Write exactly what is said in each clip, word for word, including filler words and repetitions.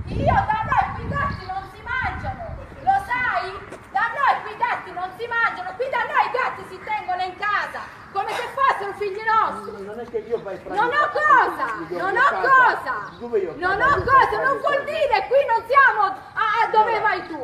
Io, da noi qui i gatti non si mangiano, lo sai? Da noi qui i gatti non si mangiano, qui da noi i gatti si tengono in casa, come se fossero figli nostri. Non è che io vai fra... Non ho cosa, non ho cosa, non ho cosa, non vuol dire, qui non siamo a, a dove vai tu.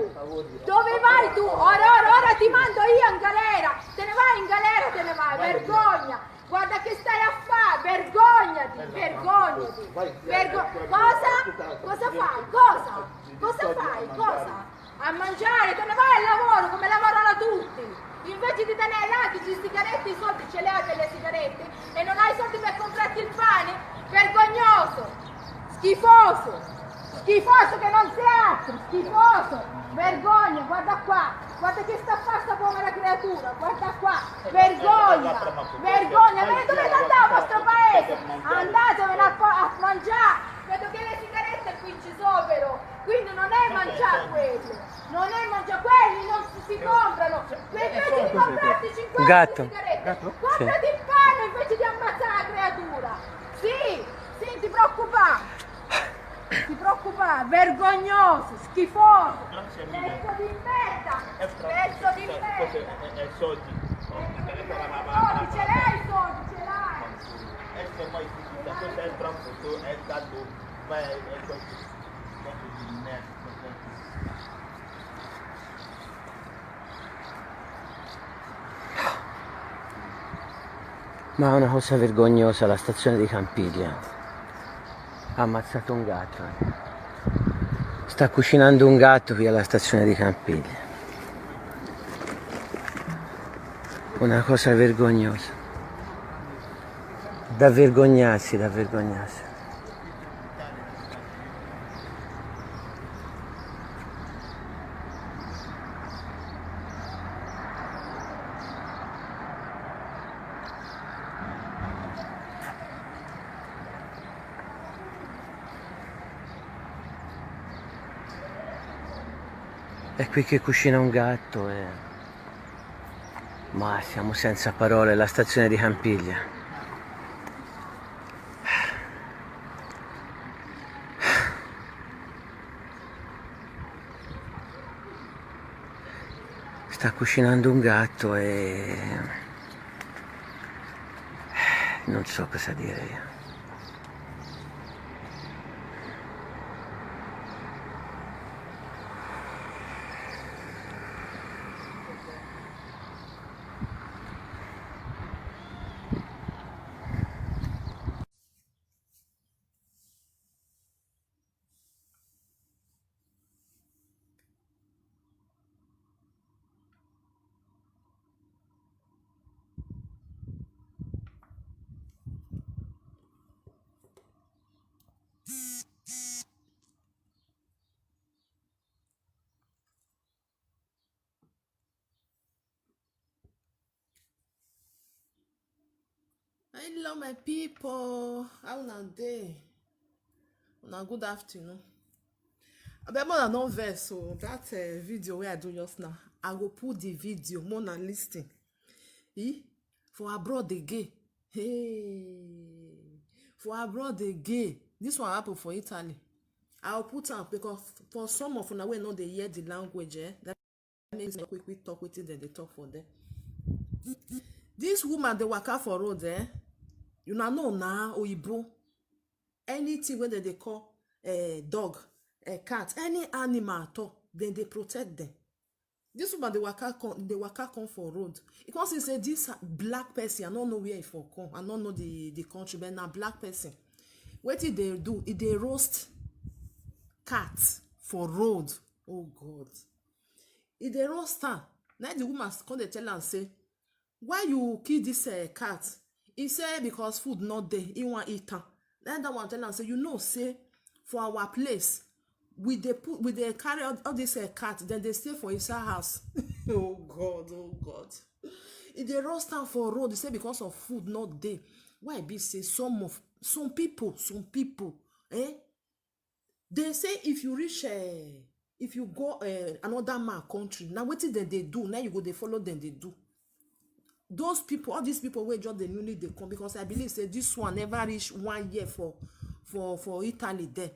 Dove vai tu? Ora, ora, ora ti mando io in galera, te ne vai in galera, te ne vai, vergogna. Guarda che stai a fare, vergognati, vergognati. Vergo- cosa? Cosa fai? Cosa? Cosa fai? Cosa? A mangiare, te ne vai al lavoro come lavorano tutti. Invece di tenere anche i sigaretti, i soldi ce li hai per le sigarette e non hai soldi per comprarti il pane? Vergognoso, schifoso, schifoso che non sei altro, schifoso. Vergogna, guarda qua, guarda che sta pasta povera creatura, guarda qua, vergogna, vergogna, ma dove andate a vostro paese? Andatevene a, a mangiare, vedo che le sigarette qui ci sono però, quindi non è mangiare quello, non è mangiare, quelli non si, si comprano, invece di comprarti cinquanta sigarette, comprati il pane invece di ammazzare la creatura, sì, sì, ti preoccupare. Ti preoccupare, vergognoso, schifoso, pezzo di merda, pezzo di merda. È soldi. Soldi, ce l'hai i soldi, ce l'hai. E se mai si questa cosa è troppo, è tanto, ma è, è così. Pezzo di merda. Ma una cosa vergognosa, la stazione di Campiglia. Ha ammazzato un gatto. Sta cucinando un gatto qui alla stazione di Campiglia. Una cosa vergognosa. Da vergognarsi, da vergognarsi. È qui che cucina un gatto e... Ma siamo senza parole, la stazione di Campiglia. Sta cucinando un gatto e non so cosa dire io. Hello my people, how una dey? Una good afternoon. Abeg, una no vex o, that uh, video wey I do just now, I go put the video, una listen. E for abroad again. Hey, for abroad again. This one happen for Italy. I will put am because for some of una wey no dey hear the language, eh, that makes me quick quick talk wetin dem dey talk for there. This woman dey waka for road, eh? Una know na oyibo. Anything wey dem dey call eh, dog, eh, cat, any animal at all, dem dey protect them. This woman dey waka come, dey waka come for road. E come see say this black person, I no know where e for come, I no know the the country, but na black person. Wetin e dey do? E dey roast cat for road. Oh God. E dey roast am. Na the woman come dey tell am say, why you kill this uh, cat? He say because food no dey, he wan eat am. Then that one tell am say, you know say for our place, we dey put, we dey carry all, all this uh, cat, then they stay for inside house. Oh God, oh God. E dey roast am for road, he say because of food no dey. Why be say some of, some people, some people, eh? They say if you reach, uh, if you go uh, another man country, now wetin dem dey do, now you go dey follow dem dey do. Those people, all these people wey just dey newly dey come, because I believe say this one never reach one year for for for Italy there.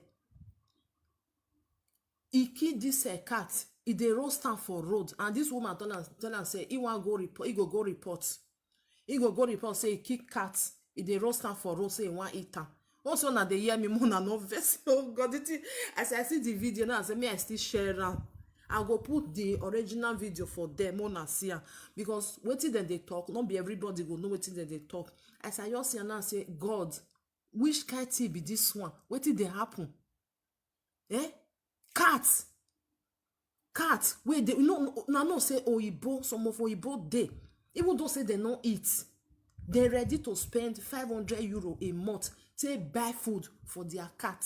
He kill this uh, cat. He dey roast am for road, and this woman tell am tell am say he wan go report. He go go report. He go go report say he kill cat. He dey roast am for road, say he wan eat am. Also, na dey hear me, Mona no vex. Oh God, the thing, as I see the video now, I say me I still share am. I go put the original video for them, Mona see am, because wetin dem dey talk, no be everybody go know wetin dem dey talk. As I just see am now, say God, which kind thing be this one? Wetin dey happen? Eh? Cat, cat wey dey, you know, na know say oyibo, some of oyibo dey, even though say dem no eat, dem ready to spend five hundred euro a month take buy food for their cat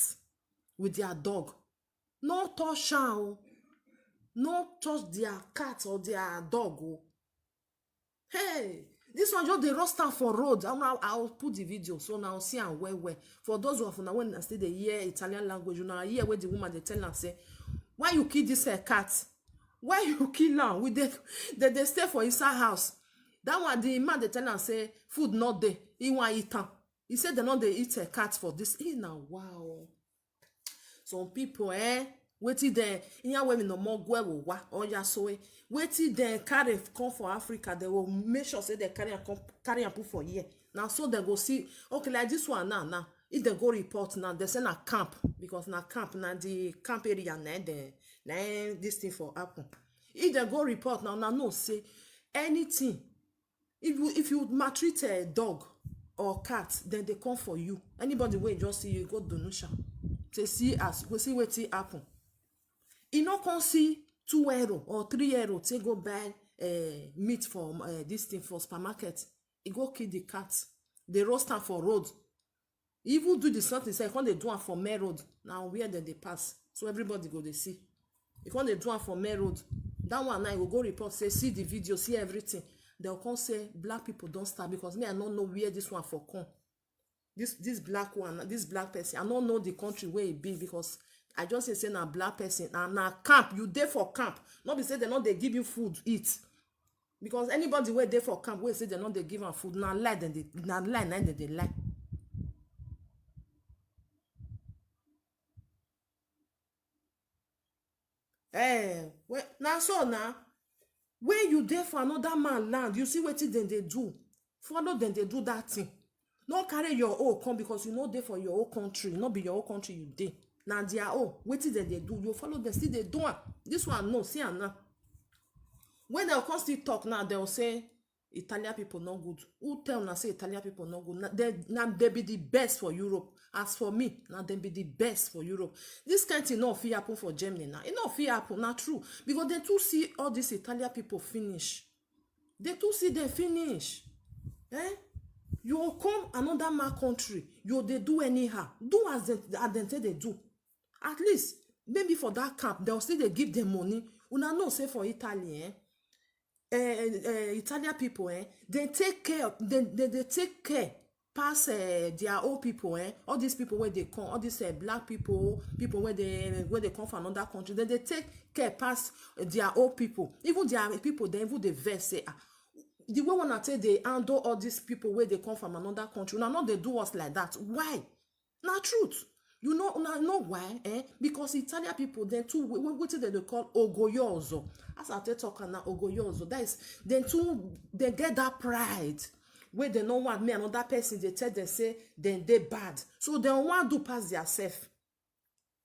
with their dog. No touch am o. No touch their cat or their dog o. Hey, this one just dey roast am for road. I will put the video so now see am well well. For those of una when I still dey hear Italian language, una hear where the woman dey tell am say, "Why you kill this uh, cat? Why you kill am? We dey they dey stay for inside house." That one, the man dey tell am say food no dey. He wan eat am. He say dem no dey eat uh, cat for this. He na wow. Some people eh, wetin dem, ihe we no more gwe wo wa oya so eh, wetin dem carry come for Africa, they will make sure say they carry am come, carry am put for here. Now so they go see, okay, like this one now now. If they go report now, they say na camp, because na camp, na the camp area na dem na this thing for happen. If they go report now, now no say anything. If you if you maltreat a dog or cat, then they come for you. Anybody wey just see you, go donation. Say see as we see wetin happen. E no come see two euro or three euro take go buy uh, meat for uh, this thing for supermarket. E go kill the cat. They roast am for road. Even do the something say come dey do am for main road. Now where dem dey pass, so everybody go dey see. You come dey do am for main road. That one now you go go report say see the video, see everything. Dem come say black people don start, because me I no know where this one for come. This this black one, this black person, I no know the country where e be, because I just say say na black person and na camp you dey for camp. No be say dem no dey give you food eat. Because anybody wey dey for camp wey say dem no dey give am food, na lie dem dey na lie na dem dey lie. Eh, well, na so na. When you dey for another man land, you see wetin dem dey do. Follow dem dey do that thing. No carry your own come because you no dey for your own country. No be your own country you dey. Na their own. Wetin dem dey do, you follow dem still dey do am. This one no, see am now. When dem come still talk now, dem say Italian people no good. Who tell una say Italian people no good? Na dem na dem be the best for Europe. As for me, na dem be the best for Europe. This kind thing no fit happen for Germany now. E no fit happen, na true. Because dem too see all these Italian people finish. Dem too see dem finish. Eh? You go come another man country, you go dey do anyhow. Do as dem as dem take dey do. At least, maybe for that camp, dem still dey give dem money. Una know say for Italy, eh? Eh, eh, eh, Italian people, eh? Dem take care of dem dem dey take care pass eh, their own people, eh? All these people wey dey come, all these eh, black people, people wey dey wey dey come from another country, dem dey take care pass eh, their own people. Even their people, dem even dey vex say ah, the way una take dey handle all these people wey dey come from another country, una no dey do us like that. Why? Na truth. You know una know why? Eh? Because Italian people dem too we- we- wetin dem dey call ogoyozo. As I take talk am na ogoyozo. That is dem too dem get that pride wey dem no want make another person dey tell dem say dem dey bad. So dem wan do pass their self.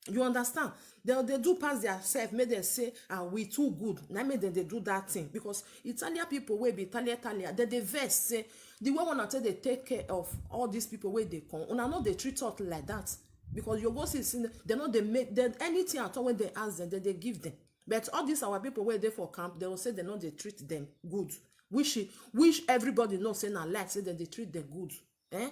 You understand? Dem dey do pass their self make dem say ah we too good. Na make dem dey do that thing because Italian people wey be Italian Italian dem dey vex say the way una take dey take care of all these people wey dey come, una no dey treat us like that because you go see say dem no dey make dem anything at all wey dem ask dem, dem dey give dem. But all these our people wey dey for camp, dem go say dem no dey treat dem good. Which which everybody know say na lie say dem dey treat dem good. Eh?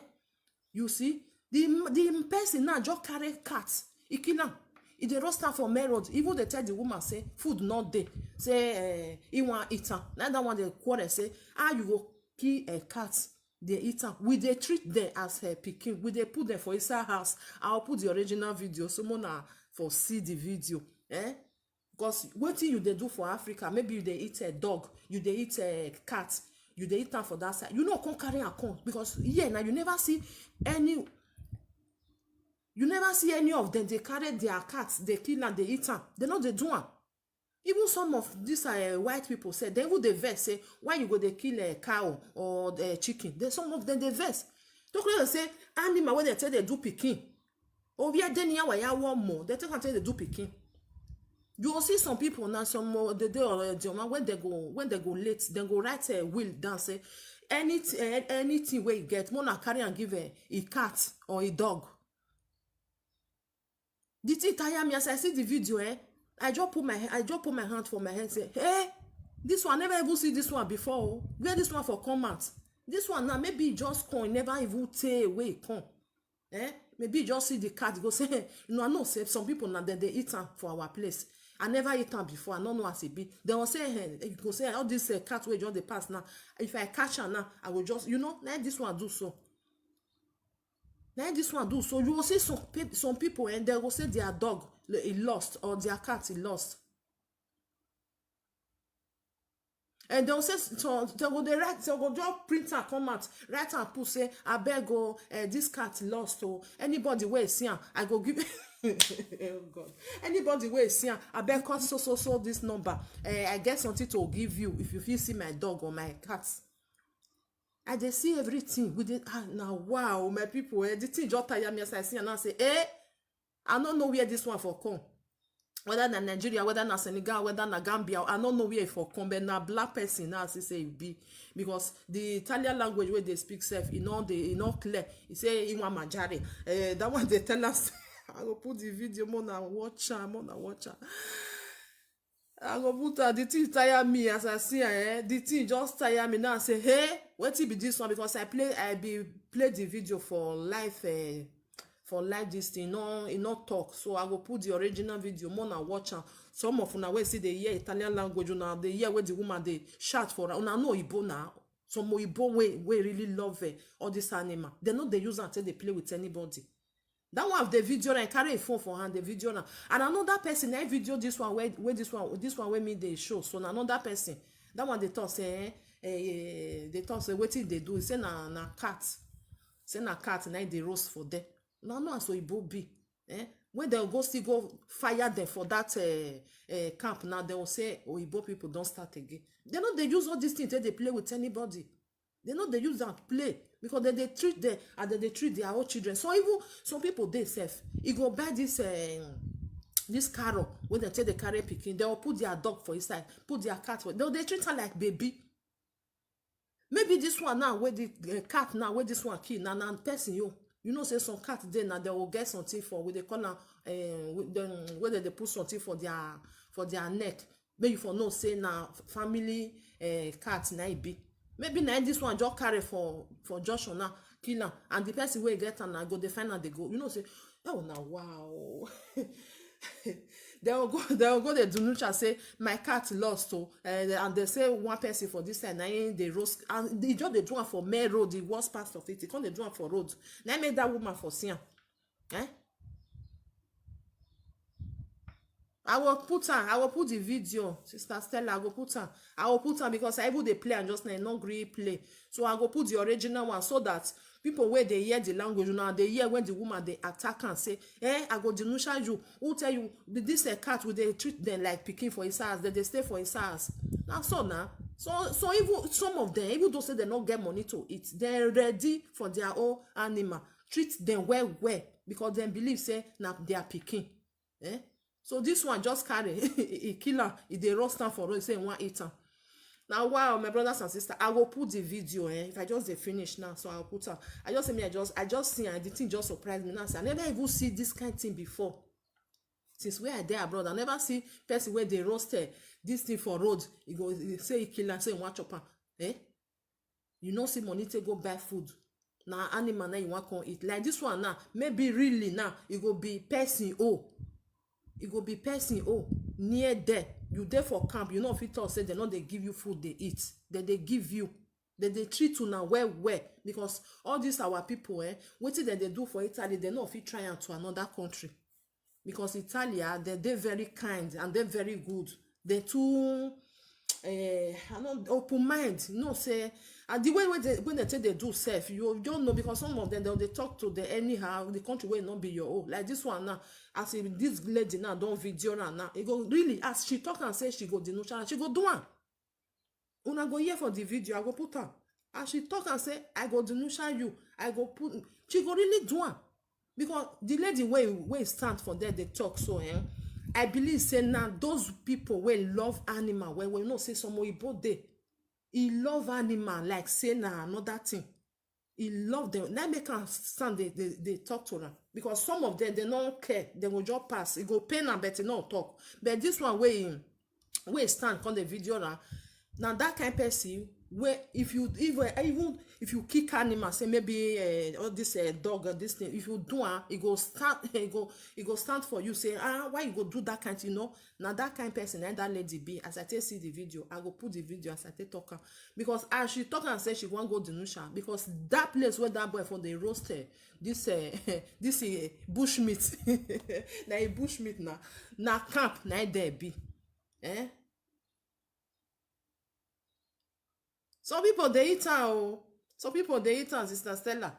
You see, the the person now just carry cat. He kill am. He dey roast am for main road. Even dey tell the woman say food no dey. Say eh, he wan eat am. Na that one dey quarrel say how you go kill a cat dey eat am. We dey treat them as her pikin. We dey put them for inside house. I will put the original video so more na for see the video. Eh? Because wetin you dey do for Africa, maybe you dey eat a dog, you dey eat a cat, you dey eat am for that side. You no come carry am come because here now you never see any You never see any of them dey carry their cat, dey kill am, dey eat am. They no dey do am. Even some of these uh, white people say, they even dey vex say, why you go dey kill a cow or a chicken? Then some of them dey vex. Talk like say animal wey dem take dey do pikin. Or where dey near waya one more, they take am take dey do pikin. You go see some people now, some more they dey already, when they go, when they go late, they go write a will down say, any, eh, anything wey you get, make una carry am give a, a cat or a dog. The thing tire me as I see the video, eh? I just put my, I just put my hand for my head, say, hey, this one, never even see this one before. Oh. Where this one for come out? This one now, maybe e just come, e never even tey wey e come. Eh? Maybe e just see the cat, go say, hey, you know, I know say some people now, they, they eat am for our place. I never eat am before. I don't know as e be. They will say, hey, you go say, all this uh, cat wey just dey pass now. If I catch am now, I will just, you know, like this one do so. Now this one do so. You will see some people, some people, and they will say their dog, e lost, or their cat, e lost. And they'll say, so they go, they write, they go just print and come out, write and put, say, I beg, oh, uh, this cat lost. Oh, anybody wey see am, I go give. Oh God. Anybody wey see am, I beg, call so, so, so this number. Uh, I get something to give you if you feel see my dog or my cat. I dey see everything. We dey, ah, now, wow, my people, eh, the thing just tire me as I see and I say, eh, I don't know where this one for come. Whether na Nigeria, whether na Senegal, whether na Gambia, I don't know where e for come, but na black person now, as I say e be. Because the Italian language wey they speak sef, e no dey, e no clear. E say e wan mangiare. Eh, that one they tell us. I go put the video, make una watch am, make una watch am. I go put am, the thing tire me as I see am, eh? The thing just tire me now. I say, hey, wetin be this one? Because I play, I be play the video for live, eh, for live this thing. No, e no talk. So I go put the original video, make una watch am. Some of una wey see dey hear Italian language, una dey hear wey the woman dey shout for, una know Igbo na. Some Igbo wey, wey really love, eh, all this animal. They no dey use am take dey play with anybody. That one of the video, I carry a phone for hand, the video now. And another person, I video this one, where, where this one, this one where me they show. So na another person, that one they talk say, eh, eh, they talk say, wetin they do? Say na, na cat. Say na cat, na they roast for there. Na no as Oyibo be. Eh? When they go still go fire them for that uh, uh, camp now, they will say, Oyibo people don't start again. They know they use all these things till they play with anybody. They know they use that play because they, they treat them and then they treat their own children. So even some people they self, e go buy this um, this carol when they take the carry pikin, they will put their dog for inside, put their cat for. They, they treat her like baby. Maybe this one now, where the uh, cat now, where this one kill now, now person you. You know, say some cat there now they will get something for what they call now, uh, them, where they put something for their for their neck. Make you for know say na family uh, cat na e be. Maybe na this one just carry for for Joshua now, kill am, and the person wey get am na go dey find am dey go. You know say, oh na wow. They will go, they will go dey do neutral say my cat lost oh, uh, and they say one person for this side na him dey roast, and e just dey do am for main road, the worst part of it. E come dey do am for road. Na make that woman for see am. Eh? I will put am, I will put the video, Sister Stella, I will put am. I will put am because I even dey play and just now, e no gree play. So I go put the original one so that people wey dey hear the language, una dey hear when the woman dey attack am say, eh, I go denuncia you. Who tell you? Th- This uh, cat, we dey treat them like pikin for his house, they dey stay for his house. Na so na. So so even some of them, even though say they no get money to eat, they ready for their own animal. Treat them well well because dem believe say na their pikin. Eh? So this one just carry, e kill am, e dey roast am for road, say e wan eat am. Now wow, my brothers and sisters, I go put the video. Eh? If I just dey finish now, so I'll put am. I just say me, I just, I just see, and the thing just surprised me now. Say I never even see this kind thing before. Since where I dey abroad, I never see person where they roast eh, this thing for road. E go e say e kill am, say e wan chop am. Eh? You no see money take go buy food. Na animal now you wan come eat. Like this one now, maybe really now, e go be person oh. E go be person oh. Near there, you dey for camp, you no fit talk say they no dey give you food they eat. They dey give you. They dey treat una well well because all these our people eh, wetin dem dey do for Italy, they no fit try am to another country. Because Italia, they dey very kind and they very good. They too eh, I no open mind. You know say, and the way wey they, when they take they do self, you don't know, because some of them, they, they talk to the anyhow, the country wey no be your own. Like this one now, as if this lady now don video am now, e go really, as she talk and say she go denuncia, she go do am. Una go hear for the video, I go put am. As she talk and say, "I go denuncia you, I go put," she go really do am. Because the lady wey, wey stand for there, they talk so, eh? I believe say now those people wey love animal, wey, wey know say some Oyibo dey, he love animal like say na another thing. He love them. That make am stand, they, they, they talk to them. Because some of them, they don't care. They go just pass. It go pain am, but e no talk. But this one wey, wey stand come the video now, now that kind person, where if you even, even if you kick animal, say maybe, uh, all this, uh, dog or this thing, if you do am, it go stand, it go, it go stand for you. Say, "Ah, why you go do that kind thing?" You know, now that kind person, and that lady be, as I take see the video, I go put the video as I take talk am. Because as she talk and say she wan go denuncia, because that place where that boy for the roast, eh, this, uh, this, uh, bush meat, na a bush meat na, na camp na there be. Eh? Some people they eat am, oh. Some people they eat am, Sister Stella.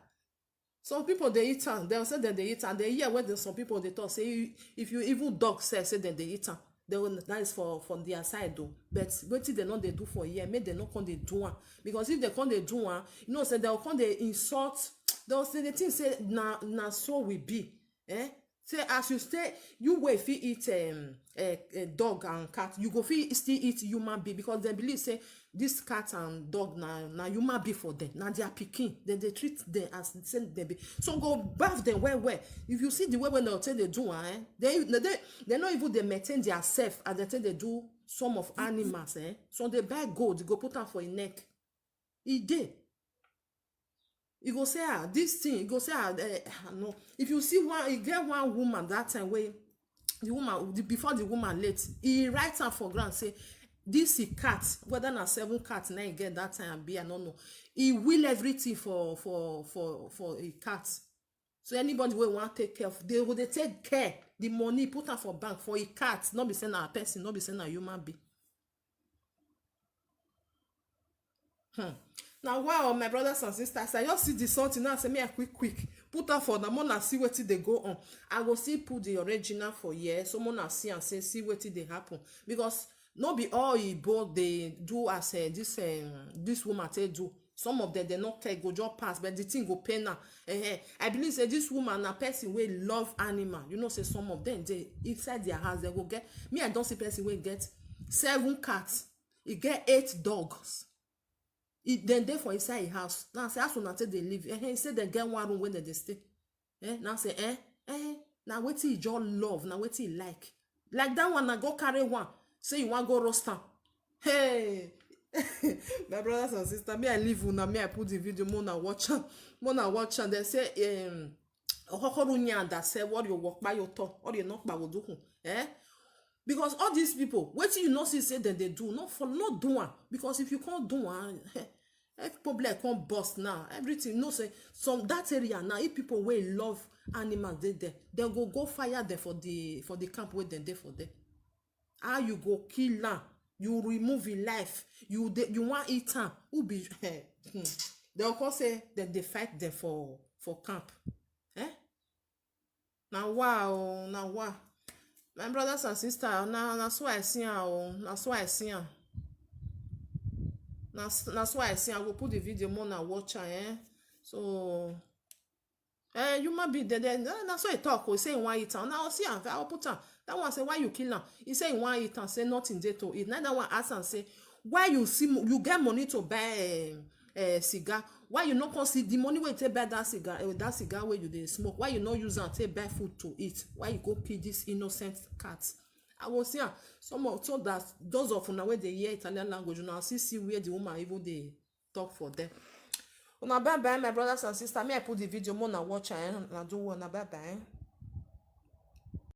Some people they eat am. They say that they eat am. They hear when the, some people they talk say, if you even dog say, say that they eat am. They will, that is for, from their side though. But wetin they no they do for here, make they no come they do am. Because if they come they do am, you know say they will come they insult. They will say the thing say na, na so we be. Eh? Say as you stay, you wey fit eat, um, a, a dog and cat, you go fit still eat human being, because they believe say this cat and dog na, na human being for them, na their pikin. Then they treat them as say they be. So go bath them well well. If you see the way when they take they do am, eh, they, they, they, they not even they maintain their self as they take they do some of animals, eh. So they buy gold, they go put am for your neck. E dey. You go say, "Ah, this thing," you go say, "Ah, eh, ah, no." If you see one, you get one woman that time wey the woman, the, before the woman late, he write am for ground say, "This is cat, whether na seven cat na he get that time, be I no know." He will everything for, for, for, for a cat. So anybody wey wan take care of, they go dey take care. The money put am for bank for a cat, no be say na person, no be say na human being. Hmm. Now, wow, my brothers and sisters, I just see the something now. Say me a quick, quick put am for now. Mona see wetin dey go on. I go still put the original for here, so mona see and say, see wetin dey happen, because no be all Igbo dey do as, eh, this, um, this woman take do. Some of them, they not care, go just pass, but the thing go pain am. Eh, eh. I believe say this woman na person wey love animal. You know say some of them, they inside their house, they go get. Me, I don't see person wey get seven cats. He get eight dogs. He, then they for inside his house. Now say, as una take dey live, eh, eh, he say they get one room where they dey stay. Eh, now say, eh, eh, now wetin he just love, now wetin he like. Like that one, I go carry one. Say you wan go roast am. Hey, my brothers and sisters, me I leave una, me I put the video, mona watch am, mona watch am. They say, um, "Ohokoru nyanda say what you walk by your tongue, or you not by woduku." Eh? Because all these people, wetin you not see say them they do, not for, not do am. Because if you can't do am, eh, if problem come burst now, everything, you know say some that area now, if people wey love animals dey there, they go go fire them for the, for the camp where them dey for there. How you go kill am? You remove him life. You dey, you wan eat am? Who be? Eh, hmm. They go come say that they fight them for, for camp. Eh? Now wow, now wow. My brothers and sisters, now, na so I see am, oh, na so I see am. Na, s- na so I see am. I go put the video, mona watch am, eh? So, eh, human being, they, they, na, na so I talk, oh, say he wan eat am. Now see am, I go put am. That one say, "Why you kill am?" He say he wan eat am, say nothing dey to eat. Now that one ask am say, "Why you see mo-, you get money to buy, eh, eh, cigar? Why you no come see the money wey you take buy that cigar, eh, that cigar wey you dey smoke? Why you no use am take buy food to eat? Why you go kill this innocent cat?" I go see am. Some of, so that those of una wey dey hear Italian language, una see, see where the woman even dey talk for them. Una bye bye, my brothers and sisters. Me I put the video, mona watch am, eh? Una do well, una bye bye.